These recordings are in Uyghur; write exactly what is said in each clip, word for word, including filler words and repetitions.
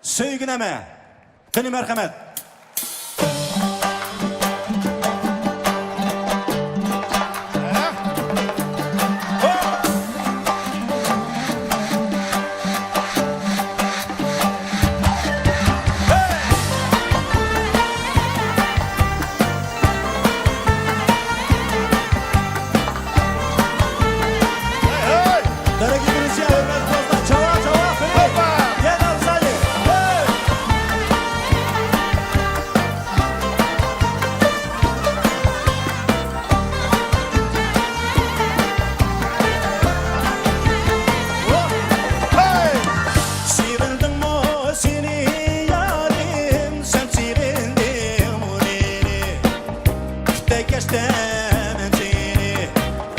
سۆيگۈ نەمە؟ قېنى، مەرھەمەت. Дорогие друзья, ребята, просто чава, чава, хей! Геннадий Залин, хей! سېغىندىڭمۇ سېنى يارىم، سەن سېغىندىڭمۇ مېنى؟ كۈتەي كەچتە مەن سېنى،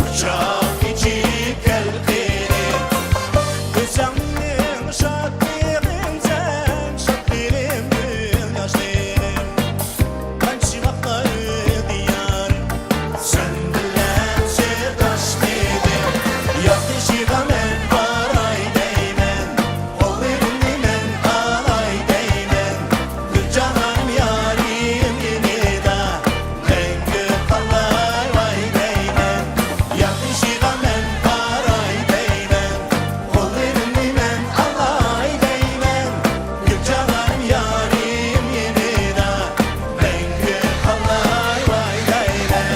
قۇچاق ئېچىپ كەل قېنى. كۆزۈڭنىڭ شادلىقىمسەن، شادلىرىم گۈل ياشلىرىم. قانچە ۋاقىت ئۆتتى يارىم، سەن بىلەن سىرداشمىدىم. ياقىشىغا مەن باراي دەيمەن، قوللىرىمنى مەن ئالاي دەيمەن. گۈلجانانىم يارىم يېنىدا، مەڭگۈ قالاي ۋاي دەيمەن. ياقىشىغا مەن باراي دەيمەن، قوللىرىمنى مەن ئالاي دەيمەن. گۈلجانانىم يارىم يېنىدا، مەڭگۈ قالاي ۋاي دەيمەن.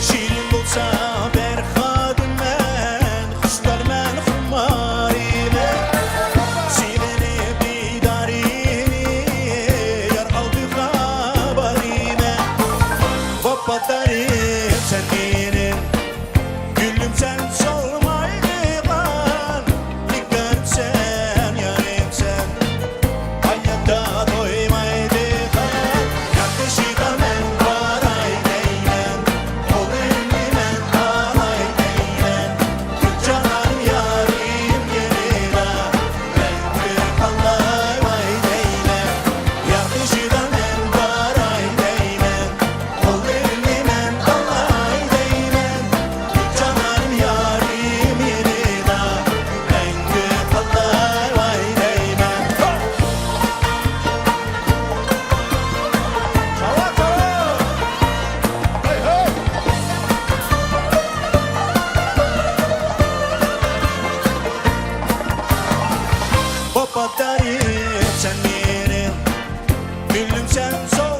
شېرىن بولسا بەر خادىمەن، خۇشتارمەن، خۇمارىمەن. سېغىنىپ دىدارىنى، يار ئالدىغا بارىمەن. ۋاپادارىم سەن مېنىڭ، گۈلۈمسەن، سولمايدىغان نىگارىمسەن، يارىمسەن، ھاياتتا تويمايدىغان. ياقىشىغا مەن باراي دەيمەن، قولۇڭنى مەن ئالاي دەيمەن. گۈلجانانىم يارىم يېنىدا، مەڭگۈ قالاي ۋاي دەيمەن. ياقىشىغا مەن باراي دەيمەن، قوللىرىنى مەن ئالاي دەيمەن. گۈلجانانىم يارىم يېنىدا، مەڭگۈ قالاي ۋاي دەيمەن. چاۋا، چاۋا! ھەي، ھەي! ۋاپادارىم سەن مېنىڭ، گۈلۈمسەن، سول